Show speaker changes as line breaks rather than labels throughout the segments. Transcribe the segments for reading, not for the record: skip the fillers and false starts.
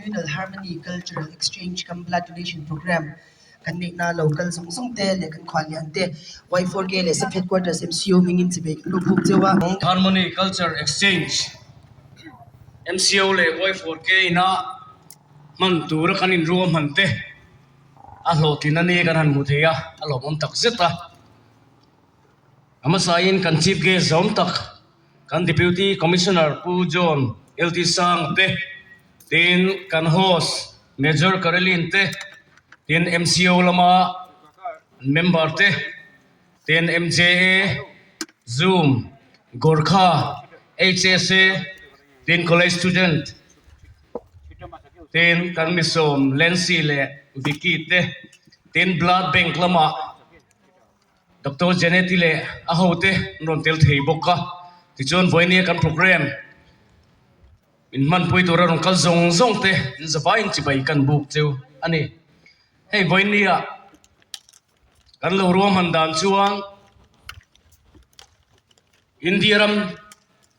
Communal Harmony Cultural Exchange cum Blood Donation Programme kan neihna lo kal zawng zawng te leh kan khuallian te Y4K leh Sub Headquarters MCO hmingin chibei kan lo buk cheu a.
Harmony Culture Exchange MCO leh Y4K ina hman tura kan inruahman te a hlawhtlin a ni kan han hmu thei a, a lawmawm tak zet a. A hmasain kan Chief Guest zawm tak kan Deputy Commissioner Pu John LT Sang te, tin kan host Major Karelin te, tin MCO lama member te, tin MJA, Zoom, Gorkha, HSA, tin college student, tin kan misawm Lancy leh Vicky te, tin Blood Bank lama Doctor Janeti leh a hote an rawn tel thei bawk a, tichuan vawinia kan programme in hmanpui tura rawn kal zawng zawng te in zavaiin chibai kan buk cheu a ni. Hei vawinia kan lo ruahman dan chuan India ram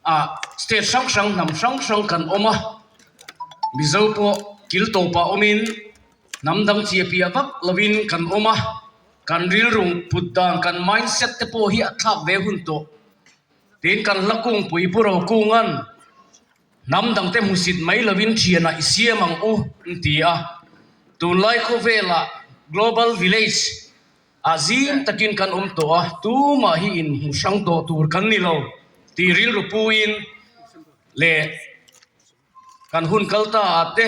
ah state hrang hrang hnam hrang hrang kan awm a, Mizo pawh kil tawpah awmin hnam dang chiah piah vak lovin kan awm a. Kan rilru put dan, kan mindset te pawh hi a thlak ve hun tawh. Tin, kan hla kungpui Pu Rokunga'n hnam dangte hmusit mai lovin thianah i siam ang u an ti a. Tunlai khawvelah Global Village ah zim takin kan awm tawh a, tumah hi inhmu hrang tawh tur kan ni lo tih rilru puin leh Kan hun kal ta ah te,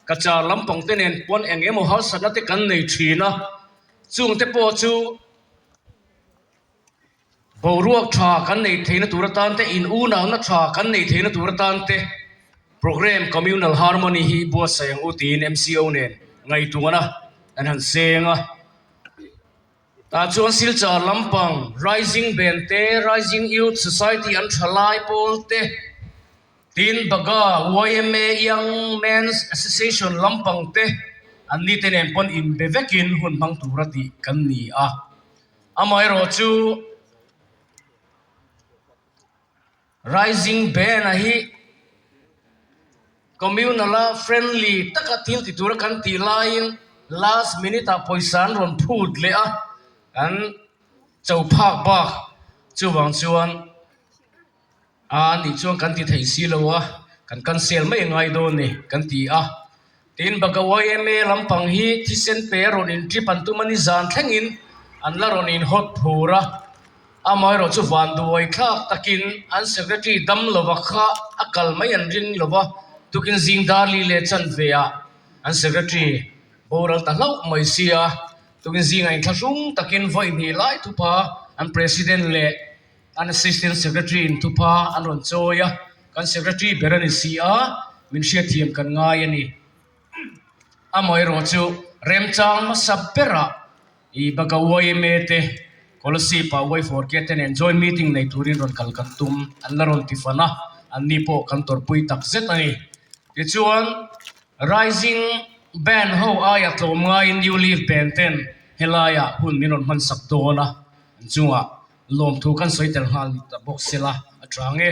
ka char lampang te nen pawn eng emaw harsatna te kan nei thin a, chung te pawh chu boruak tha kan neih theihna tur atan te, in unauna tha kan neih theihna tur atan te programme communal harmony hi buatsaih ang u tiin MCO nen ngaihtuahna an han seng a. Tah chuan Silchar lampang Rising Band te, Rising Youth Society an tha lai pawl te, tin Baga yma Young Men's Association lampang te an ni te nen pawn inbe vekin hun hmang tura tih kan ni a. Amaherawh chu Rising Band-a hi communal-a friendly taka thil ti tura kan tih laiin last minute-ah pawisa an rawn phut leh a, an cho phak bak chuvang chuan a nih chuan kan ti thei si lo a, kan cancel mai a ngai dawn ni kan ti a. Tin, Baka yma lampang hi thisen pe a rawn in trip an tum a ni zan thlengin an la rawn in hawt phur a, amaherawh chu vanduai thlak takin an secretary dam lova kha a kal mai an ring lova, tukin zing darli leh chanve ah an secretary boral ta hlauh mai sia, tukin zingah inthlahrung takin vawi hnih lai thupa an president leh an assistant secretary in thupa an rawn chawi a. Kan secretary ber a ni si a, min hriatthiam kan ngai a ni. Amaherawh chu remchang hmasa berah i Baka yma te, Kolasib-ah Y4K te nen joint meeting nei turin rawn kal kan tum, an la rawn ti fan a, anni pawh kan tawrhpui tak zet a ni. Tichuan, Rising Band ho aia tlawm ngaiin New Leaf Band ten helaiah hun min rawn hmansak dawn a, an chungah Lawmthu kan sawi tel nghal ni ta bawk sela a chang e.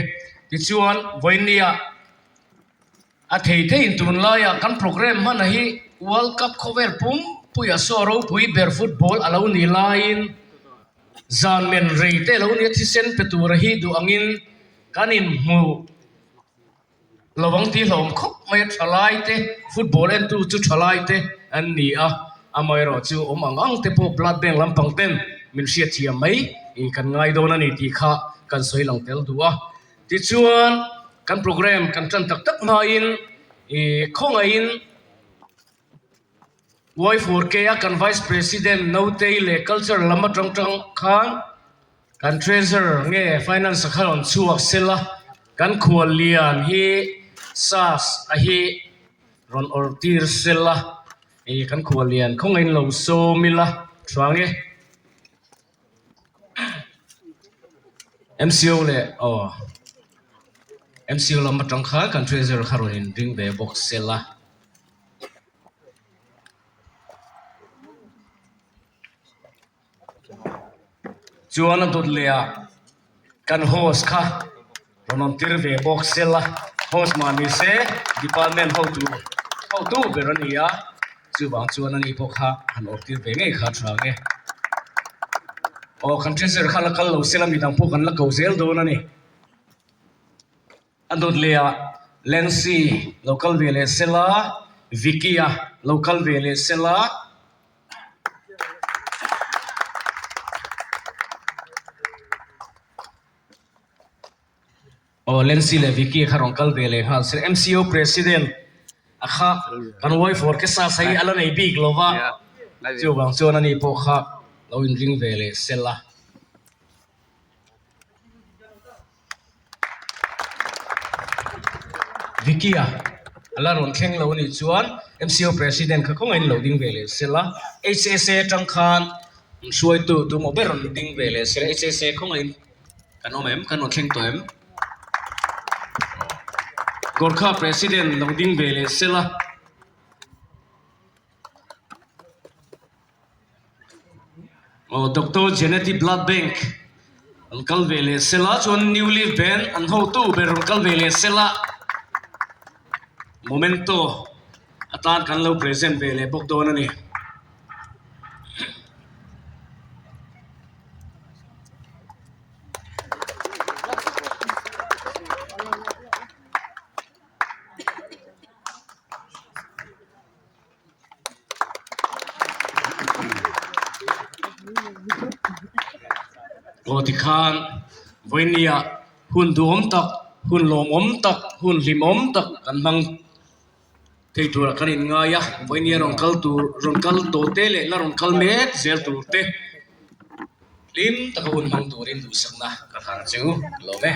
Tichuan, vawinia a thei theiin tunlaia kan programme hmana hi World Cup khawvel pumpuia saw ropui ber football a lo ni laiin zan men rei te lo nia thisen pe tura hi duh angin kan inhmu Lovang tih hlawm khawp mai a thalai te football entu chu thalai te an ni a, amaherawh chu awm ang ang te pawh blood bank lampang ten min hriatthiam mai ih kan ngai dawn a ni tih kha kan sawi lang tel duh a. Tichuan kan programme kan tan tak tak hmain ih khawngaihin Y4K a kan vice president Notei leh culture lam atang tang khan Kan treasurer nge finance a kha rawn chhuak sela, kan khual lian hi sas a hi rawn awrh tir sela, ih kan khual lian khawngaihin lo sawm ila chuang e. MCO leh aw MCO lam atang khan kan treasurer kha rawn inring ve bawk sela. Chuan a dawt leh ah kan host kha rawn awm tir ve bawk sela host mah ni se department hotu Hotu ber a ni a, chuvang chuan ani pawh kha han awrtir ve ngei kha a tha ang e. Aw kan treasurer kha la kal lo sela midang pawh kan la ko zel dawn a ni. A dawt leh ah Lancy lo kal ve leh sela, Vicky-a lo kal ve leh sela. Aw Lancy leh Vicky kha rawn kal ve leh nghal se MCO President a kha kan Y4 ke sa sa hi a la nei bik lo va, chuvang chuan ani pawh kha lo inring ve leh sela. Vicky-a a la rawn thleng lo anih chuan MCO President kha kawngaihin lo ding ve leh sela, HSA atang khan hruaitu tumaw ber rawn ding ve leh sela, HSA kawngaihin kan awm em? Kan rawn thleng tawh em? Gorkha President lo ding ve leh sela. Aw Doctor Genetic Blood Bank an kal ve leh sela chuan New Leaf Band an hotu ber rawn kal ve leh sela Momento atan kan lo present ve leh bawk dawn a ni. Aw tikhan vawinia hun duhawm tak hun lawmawm tak hun hlimawm tak kan hmang thei turah kan inngai a vawinia rawn kal tur rawn kal tawh te leh la rawn kal mek zel tur te hlim taka hun hmang turin duhsakna ka hlan chu lawm e.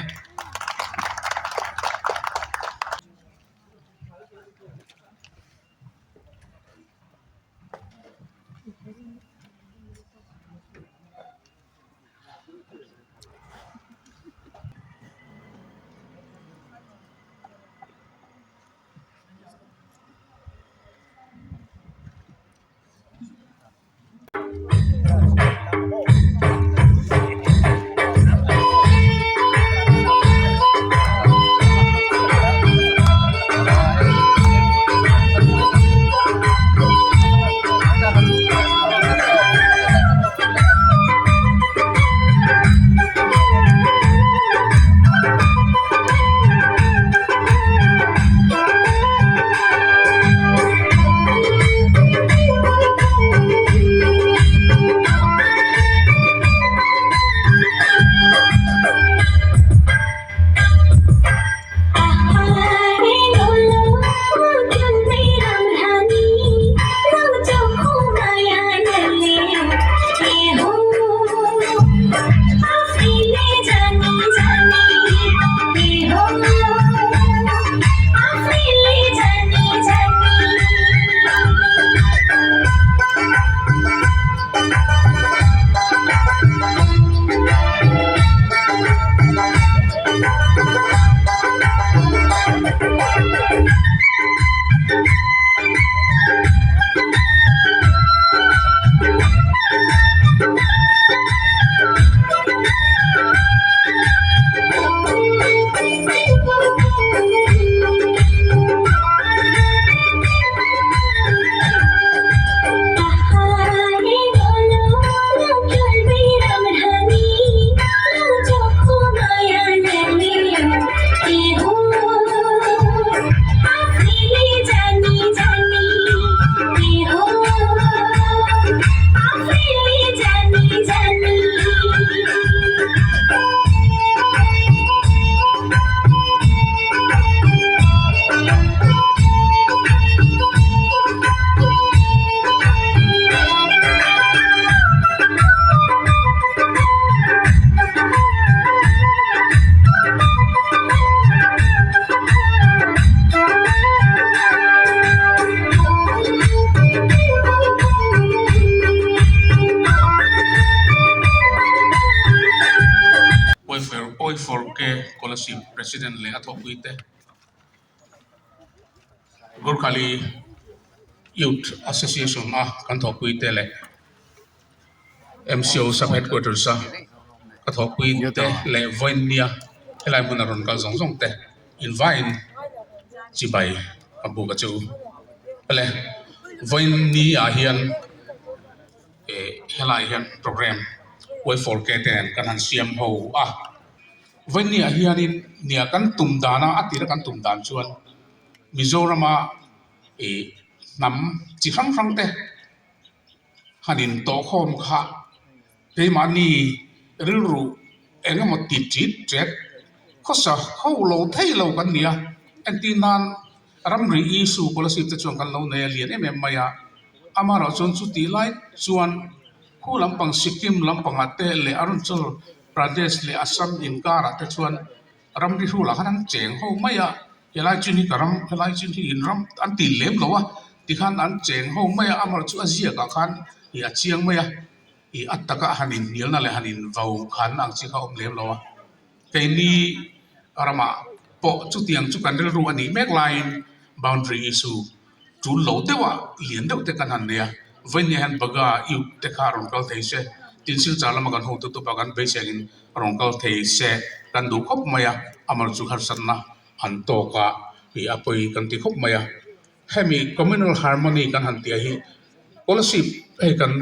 Kolasib President leh a thawhpuite Gorkhali Youth Association a kan thawhpuite leh MCO Sub Headquarters a ka thawhpuite leh vawinia helai hmuna rawn kal zawng zawng te invaiin chibai a buk a chu. Le vawiin ni ah hian eh helai hian program Y4K te nen kan han siam ho a vawiin ni ah hianin nia kan tum dan a a tira kan tum dan chuan Mizorama ih hnam chi hrang hrang te han in tawh khawm kha keimahni rilru eng emaw ti tit tet khawsa ho lo thei lo kan ni a entir nan ramri issue policy te chuan kan lo nei a lian em em mai a amaherawh chuan chutih lai chuan khu lampang Sikkim lampangah te leh Arunachal Pradesh leh Assam inkarah te chuan Ramri hrulah khan an cheng ho mai a, helai chin hi ka ram, helai chin hi in ram an ti lem lo a, tikhan an cheng ho mai a, amah chu a ziakah khan ih a chiang mai a, ih a taka han inhnialna leh han invo khan ang chi kha a awm lem lo a. Keini ramah pawh chutiang chu kan rilru a nih mek laiin boundary issue tul lo deuh a lian deuh te kan han nei a, vawiin hian Baga youth te kha a rawn kal thei se, tin Silchar lama kan hotu te pawh kan beiseiin a rawn kal thei se kan duh khawp mai a, amah chu harsatna an tawk a ih a pawi kan ti khawp mai a, hemi communal harmony kan han tih hi policy hei kan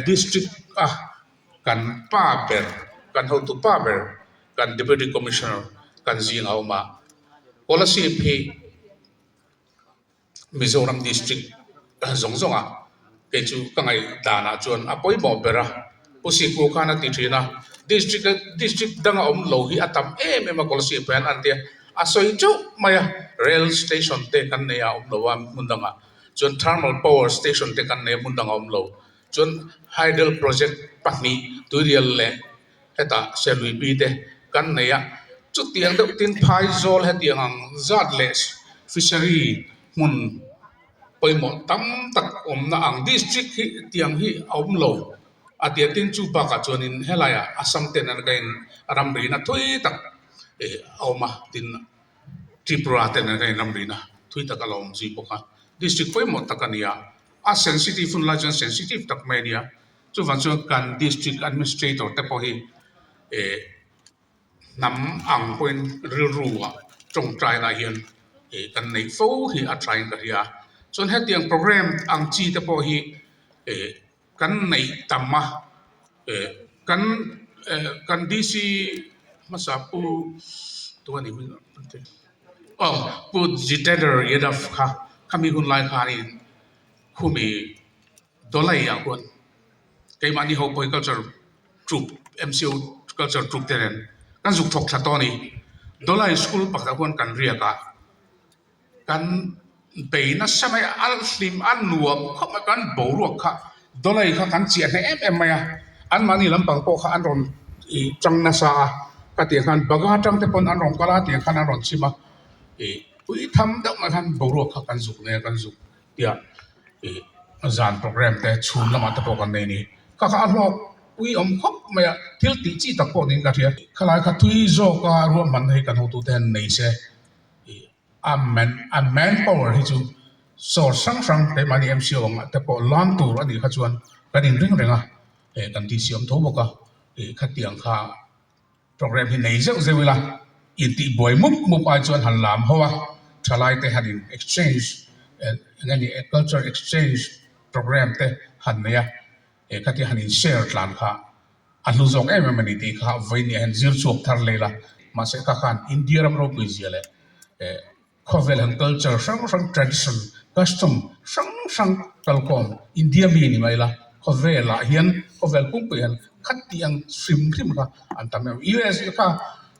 district a kan pa ber kan hotu pa ber kan deputy commissioner kan zingah a awm a, policy hi. Mizoram district zawng zawng a kei chu ka ngaih danah chuan a pawimawh ber a Pu Sikhu khan a ti thin a district district danga awm lo hi a tam em em a Kolasib hian an tia a sawi teuh mai a rail station te kan nei a awm lo a hmun dangah chuan thermal power station te kan nei a hmun dangah a awm lo chuan hydel project pahnih tuirial leh Hetah Serluipi te kan nei a, chutiang deuh tin Phaizawl hetiang ang zat leh fishery hmun pawimawh tam tak awmna ang district hi tiang hi a awm lo a ti a, tin chu bakah chuanin helaiah Assam ten an ka in ramrina thui tak ih a awm a, tin Tripura ten an ka in ramrina thui tak a la awm zui bawk a, district pawimawh tak a ni a, a sensitive hun lai chuan sensitive tak mai a ni a. Chuvang chuan kan district administrator te pawh hi eh hnam ang pawhin rilru ah tawngtaina hian eh kan neih fo hi a thain ka hria a. Chuan hetiang program ang chi te pawh hi eh kan neih tam a eh kan eh kan DC hmasa pu tu a ni hming aw pu Jitender Yadav kha khami hun lai khanin khumi Dawlai ah khuan keimahni ho pawh hi culture troupe MCO culture troupe te nen kan zuk thawk tha tawh a ni. Dawlai school pakhatah khuan kan riak a, kan bei nasa mai a, a hlim a nuam khawp mai kan boruak kha Dawlai kha kan chiah hneh em em mai a, anmahni lampang pawh kha an rawn ih tang nasa a, ka tih ang khan Baga tang te pawn an rawn kal a tiang khan an rawn chim a, ih pui tham deuh mai khan boruak kha kan zuk nei a kan zuk. Tia ih zan program te chhun lamah te pawh kan nei a ni. Kha kha a hlawk pui awm khawp mai a, thil tih chi tak pawh niin ka hria. Khalai kha tui zawka ruahmanna hi kan hotute hian nei se ih a man a man power hi chu source hrang hrang keimahni MCO angah te pawh lam tur a nih kha chuan kan inring reng a, eh kan tih siam tho bawk a ih khatiang kha. Program hi nei zeuh zeuh ila, intih buai mup mup ai chuan han lam ho a, thalai te han in exchange eng nge ni culture exchange program te han nei a, eh khatia han in share tlan kha a hlu zawk em em a ni tih kha vawiin hian zir chhuak thar leh ila, mahse kha khan India ram ropui zia leh eh Khawvel han culture hrang hrang tradition custom hrang hrang kalkhawm India mi ni mai la khawvelah hian khawvel pumpuiah hian khatih ang hrim hrim kha an tam em US kha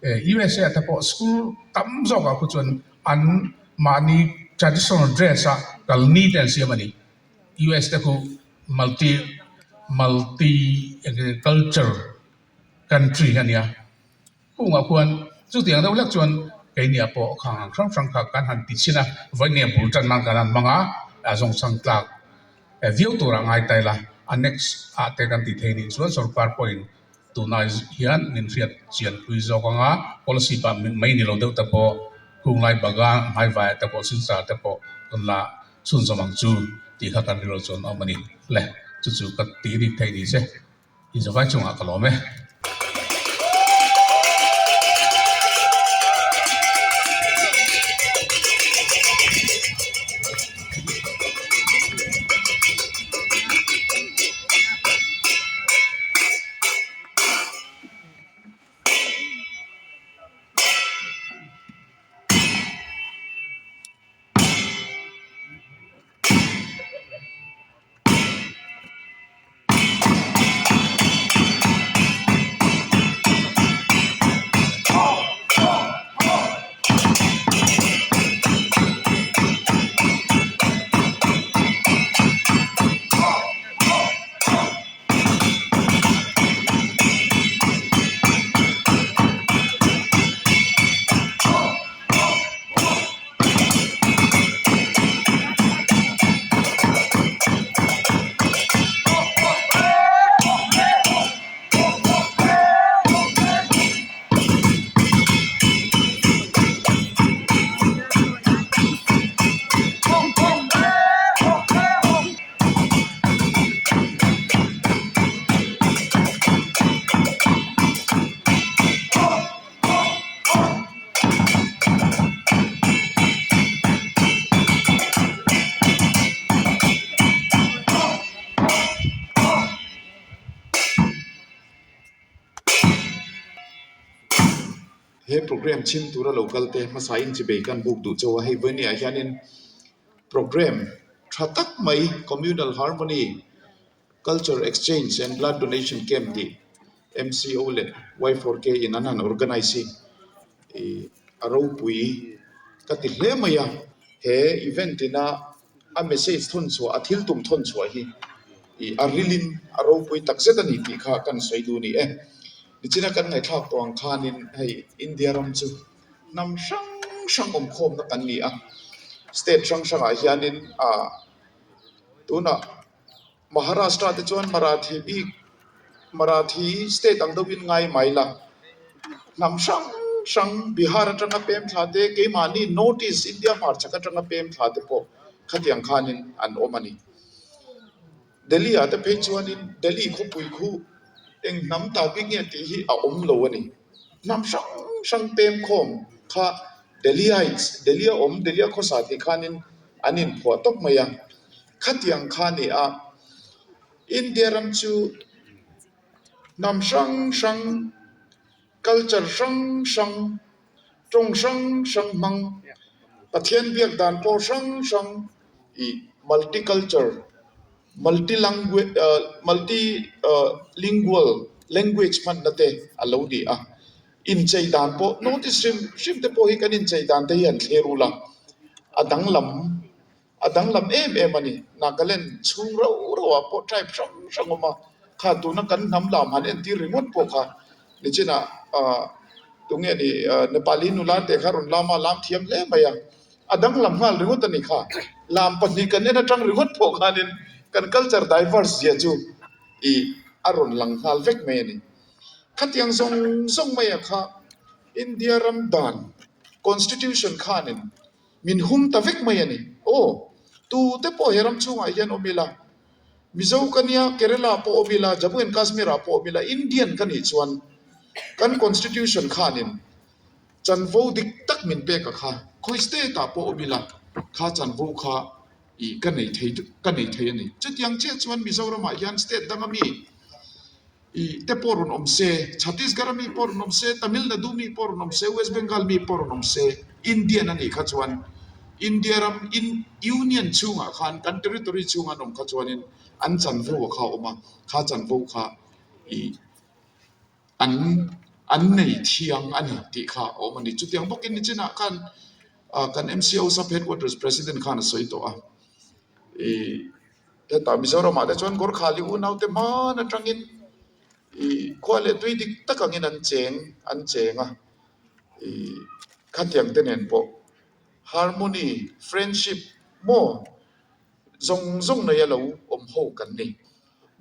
eh USA ah te pawh school tam zawkah khu chuan an mahni traditional dress a kal ni te an siam a ni US te khu multi multi culture country a nia. Kungah khuan chutiang deuh hlek chuan keiniah pawh khang ang hrang hrang kha kan han ti chhin a, vawiin bul tan nan kan han hmang a, a zawngchhang tlak viau turah ngai ta ila a next ah te kan ti thei nih chuan sorkar pawhin tunah hian min hriat chian pui zawk ang a, policy pah mai ni lo deuh te pawh khunglai bagan hmaivaiah te pawh Silchar te pawh kan la chhunzawm ang chu tih kha kan rilru chuan a awm a ni le, chu chu ka tih rik theih ni se. Inzawhvai chungah ka lawm e.
He program chhim tura lo kal te hmasa in chibei kan buk duh chauh a, hei vawinia hianin program tha tak mai communal harmony culture exchange and blood donation camp tih M_C_O leh Y4K in an han organize hi ih a ropui ka ti hle mai a, he event ina a message thawn chhuah a thil tum thawn chhuah hi ih a rilin a ropui tak zet a ni tih kha kan sawi duh a ni e. Nichina kan ngaihthlak tawh ang khanin hei India ram chu hnam hrang hrang awmkhawmna kan ni a, state hrang hrangah hianin ah tunah Maharashtra te chuan Marathi bik Marathi state ang deuhin ngai mai la, hnam hrang hrang Bihar atanga pem thla te keimahni North East India hmarchhak atanga pem thla te pawh khatiang khanin an awm a ni. Delhi ah te phei chuanin Delhi khawpui khu eng hnam ta bik nge tih hi a awm lo a ni. Hnam hrang hrang pem khawm kha Delhiites Delhi a awm Delhi a khawsa tih khanin an inphuah tawp mai a. Khatiang kha a ni a, India ram chu hnam hrang hrang, culture hrang hrang, tawng hrang hrang hmang, Pathian biak dan pawh hrang hrang ih multi culture, multi language multi lingual language hmanna te a lo ni a. Inchei dan pawh notice hrim hrim te pawh hi kan inchei dan te hi an thlir ul a, a danglam. A danglam em em a ni. Nagaland chhung rauh rauhah pawh tribe hrang hrang awm a, kha tuna kan hnam lam han entir ringawt pawh kha nichinah ah tunge ni Nepali nula te kha rawn lam a, lam thiam hle mai a, a danglam nghal ringawt a ni kha. Lam pahnih kan en atang ringawt pawh khanin kan culture diverse zia chu ih a rawn lang nghal vek mai a ni. Khatiang zawng zawng maia kha India ram dan constitution khanin Min hum ta vek mai a ni. Aw, tute pawh he ram chhungah hian awm ila, Mizo ka nia, Kerala pawh awm ila, Jammu and Kashmir ah pawh awm ila, Indian ka nih chuan kan Constitution khanin chanvo dik tak min pek a kha, khawi state ah pawh awm ila, kha chanvo kha ih ka nei thei ka nei thei a ni. Chutiang chiah chuan Mizoramah hian state danga mi I te pawh rawn awm se, Chhattisgarh mi pawh rawn awm se, Tamil Nadu mi pawh rawn awm se, West Bengal mi pawh rawn awm se, Indian a nih kha chuan India ram in Union chhungah khan kan territory chhunga an awm kha chuanin an chanvo a kha a awm a, kha chanvo kha i an an nei thiang a ni tih kha a awm a ni. Chutiang bawkin nichinah khan kan MCO Sub Headquarters President khan a sawi tawh a, i Hetah Mizoramah te chuan Gorkhali unaute hman atangin ih khua leh tui dik tak angin an cheng an cheng a, ih khatiang te nen pawh harmony, friendship maw zawng zawng nei a lo awm ho kan ni.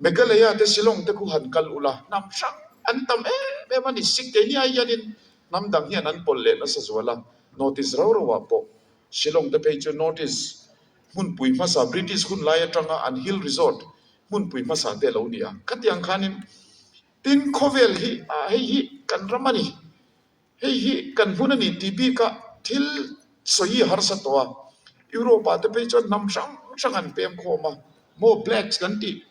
Meghalaya te Shillong te khu han kal ula hnam hrang an tam em em a ni. Sikh keini ai hianin hnam dang hian an pawlh leh nasa zual a, North East rau rauah pawh Shillong te phei chu North East hmunpui hmasa British hun lai atanga an hill resort hmunpui hmasa te a lo ni a. Khatiang khanin tin khawvel hi ah hei hi kan ram a ni, hei hi kan hmun a ni tih bikah thil sawi a harsa tawh a. Europe ah te phei chuan hnam hrang hrang an pem khawm a, maw blacks kan tih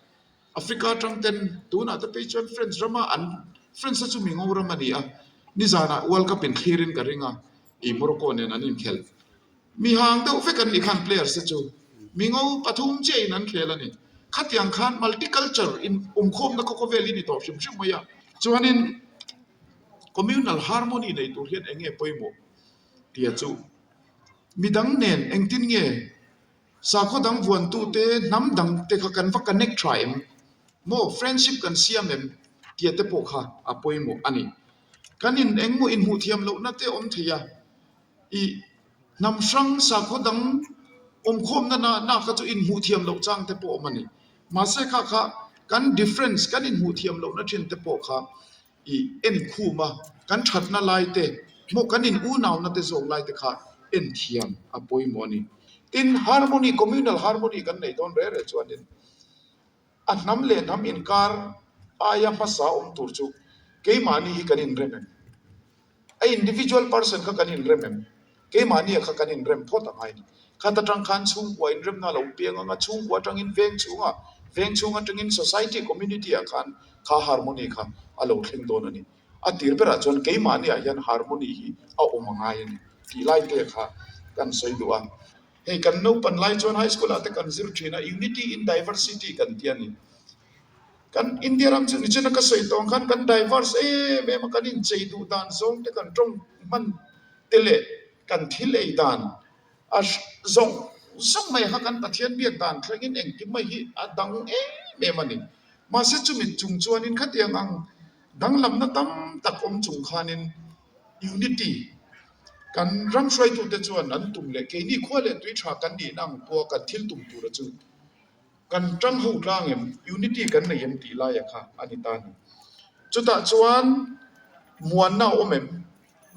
Africa atang ten tunah te phei chuan French rama an French te chu mingo ram a ni a, nizanah World Cup in thlirin ka ring a, ih Morocco nen an inkhelh. Mi hang deuh vek an nih khan players te chu mingo pathum chiah in an khel a ni. Khatiang khan multi culture in awmkhawmna khaw khawvel hi ni tawh hrim hrim mai a. Chuanin communal harmony nei tur hian eng nge pawimawh tia chu midang nen engtin nge sakhaw dang vuantu te hnam dang te kha kan va connect tha em maw friendship kan siam em tia te pawh kha a pawimawh a ni. Kan in engmaw inhmuh thiam lohna te awm thei a. I hnam hrang sakhaw dang awmkhawmna na na kha chu inhmuh thiam loh chang te pawh awm a ni. Mahse kha kha kan difference kan inhmuh thiam lohna thin te pawh kha i en khum a, kan thatna lai te maw kan in unauna te zawk lai te kha en thiam a pawimawh a ni. Tin, harmony, communal harmony kan neih dawn reh reh chuanin a hnam leh hnam inkar aia hmasa awm tur chu keimahni hi kan inrem em? A individual person kha kan inrem em? Keimahnia kha kan inrem phawt a ngai ni. Khat atang khan chhungkua inremna a lo piang ang a, chhungkua atangin veng chhunga, veng chhung atangin society, community ah khan kha harmony kha a lo thleng dawn a ni. A tir berah chuan keimahniah hian harmony hi a awm a ngai a ni tih lai te kha kan sawi duh a. Hei kan naupan lai chuan high school ah te kan zir thin a, unity in diversity kan ti a ni. Kan India ram chu nichina ka sawi tawng khan kan diverse em em a, kan inchei duh dan zawng te kan tawng hman te leh kan thil ei dan a zawng zawng mai kha kan Pathian biak dan thlengin engkim mai hi a dang em em a ni. Mahse chumi chung chuanin khatiang ang danglamna tam tak awm chung khanin unity kan ram hruaitute chuan an tum leh keini khua leh tui tha kan nihna ang pawha kan thil tum tura chu kan tang ho tlang em, unity kan nei em tih laia kha a ni ta a ni. Chutah chuan muanna a awm em?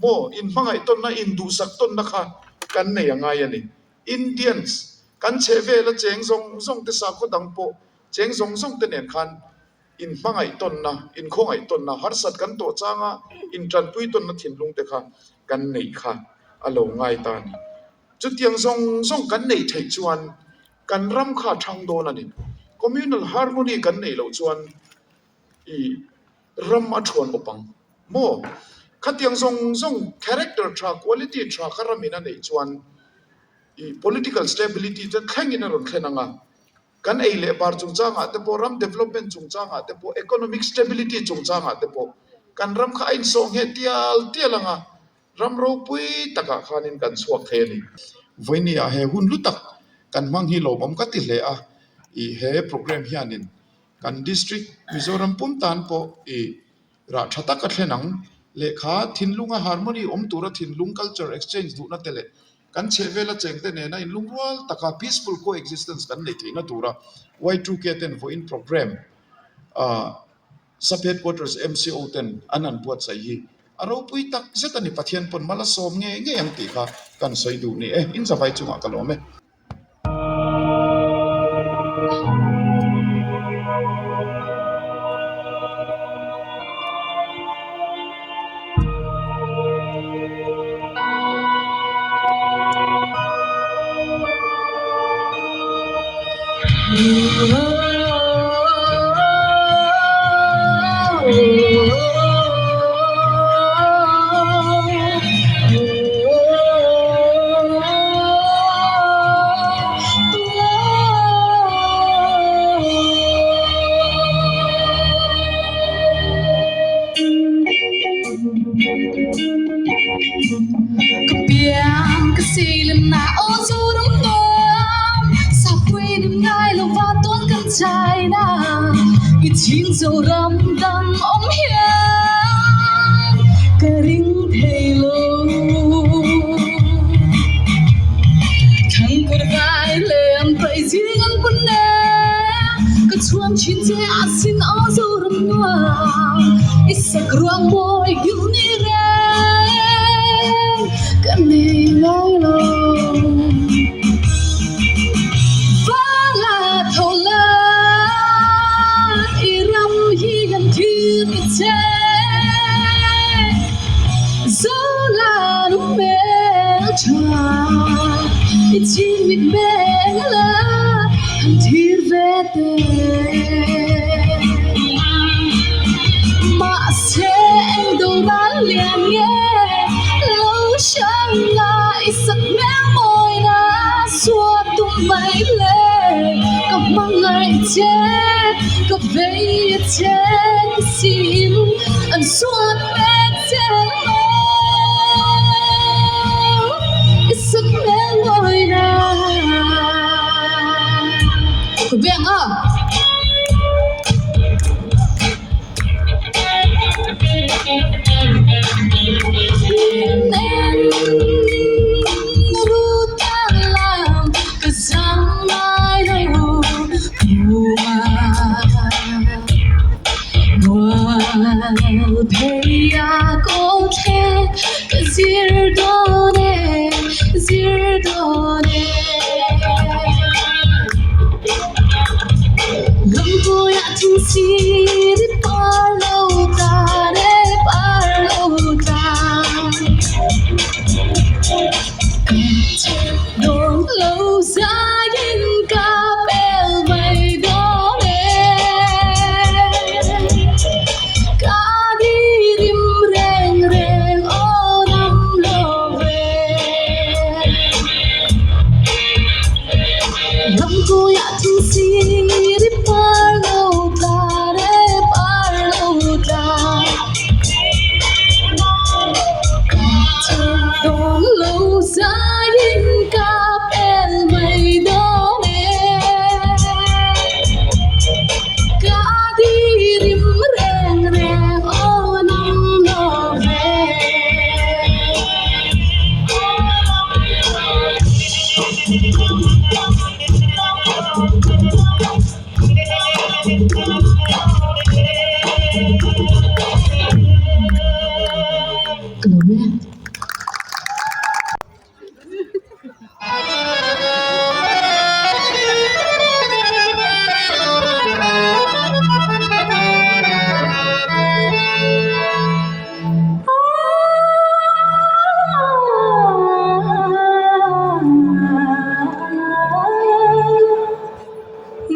Maw inhmangaih tawnna, induhsak tawnna kha kan nei a ngai a ni. Indians kan chhehvela cheng zawng zawng te sakhaw dang pawh cheng zawng zawng te nen khan inhmangaih tawnna, inkhawngaih tawnna, harsat kan tawh changa intanpui tawnna thinlung te kha kan neih kha a lo ngai ta a ni. Chutiang zawng zawng kan neih theih chuan kan ram kha a thang dawn a ni. Communal harmony kan neih loh chuan i ram a thuan awp ang maw? Khatiang zawng zawng character tha, quality tha kha ramin a neih chuan i political stability te thlengin a rawn thlen ang a. Kan ei leh bar chungchangah te pawh, ram development chungchangah te pawh, economic stability chungchangah te pawh kan ram kha a insawh ngheh tial tial ang a, ram ropui takah khanin kan chhuak thei a ni. Vawinia he hun hlu tak kan hmang hi lawmawm ka ti hle a, i he programme hianin kan district Mizoram pum tan pawh i rah tha taka thlen ang. Lehkha thinlunga harmony awm tura thinlung culture exchange duhna te leh Kan chhehvela chengte nena inlungrual taka peaceful coexistence kan neih theihna tura Y2K ten vawiin programme Sub Headquarters MCO ten an han buatsaih hi a ropui tak zet a ni. Pathian pawn mal a sawm ngei ngei ang tih kha kan sawi duh ni e. Inzavai chungah ka lawm e.
Ka piang ka silin na aw zoram nuam Sapui nim ngai lo va tawn kan China I chin zoram dang awm hian ka ring thei lo Thangkur vai lem pai zing an pun e Ka chhuang thin che a sin aw zoram nuam I sak ruang mawi gil ni reng ka nei ngai lo Vala tho la i ram hi kan thil ti che Zola nu hmel tha i chin mit meng la han thir ve teh. Mahse eng do ral lian nge lo hrang la i sak hmel mawi na suat tum mai le ka hmangaih che ka vei a che ka sim an suat mek che maw i sak hmel mawi na. Ka veng a. Rampuiah thungsir i par lo tlar e par lo tlar Dawn lo zaiin ka pel mai dawn e Ka dirim reng reng aw nang lo ve. Ka lawm e.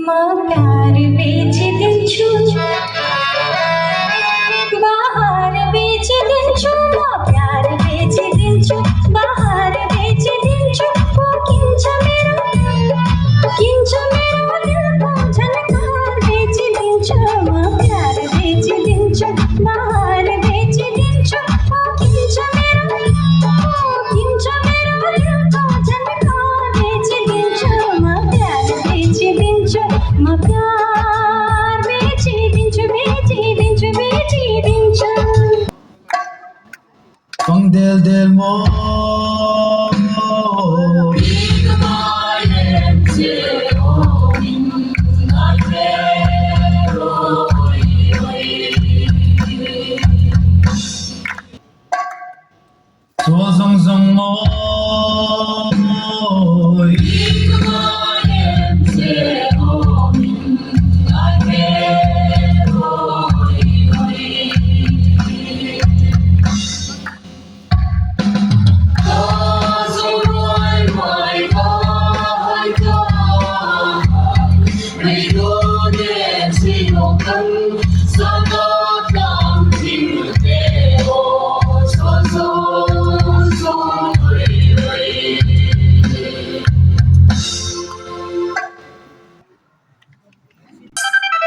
म प्यार बेचिदिन्छु बहार बेचिदिन्छु म प्यार बेचिदिन्छु बहार बेचिदिन्छु को किन्छ मेरो किन्छ मेरो दिलको झन्कार बेचिदिन्छु म प्यार बेचिदिन्छु बहार बेचिदिन्छु को किन्छ मेरो को किन्छ मेरो दिलको झन्कार बेचिदिन्छु म प्यार बेचिदिन्छु म प्यार बेचिदिन्छु बेचिदिन्छु बेचिदिन्छु।
Pang del del mo. Cho zawng zawng mawi.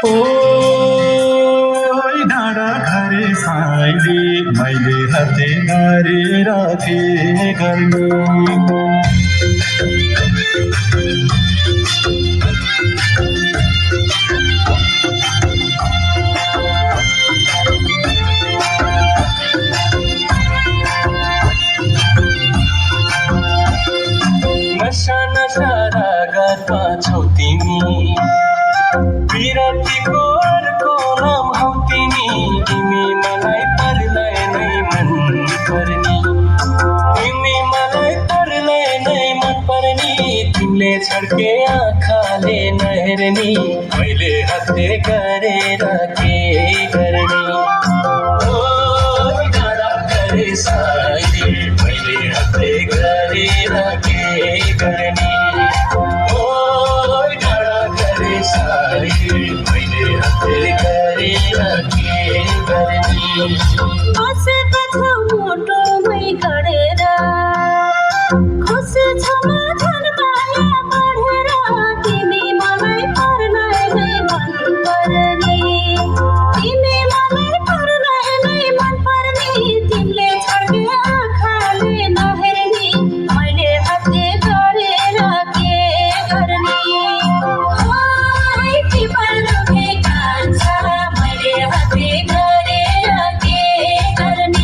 ओइ डाँडा घरे साइली मैले हाते गरेर के गर्नु।
नसा नसा रागमा छौ तिमी बिरतीको अर्को नाम हौ तिमी तिमी मलाई पर्लाई नै मन पर्ने तिमी मलाई पर्लाई नै मन पर्ने तिमीले छड्के आँखाले नहेर्ने मैले हत्ते गरेर के गर्ने ओ डाँडा करे साइली मैले हत्ते गरेर के गर्ने ओ डाँडा करे साइली मैले हत्ते गरेर के गर्ने।
बसेको छौ मुटुमै गढेर खुसी छु म झन् माया बढेर तिमी मलाई पर्लाई नै मन पर्ने तिमी मलाई पर्लाई नै मन पर्ने तिमीले छड्के आँखाले नहेर्ने मैले हत्ते गरेर के गर्ने ओइ पिपल रुखे कान्छा मैले हत्ते गरेर के गर्ने।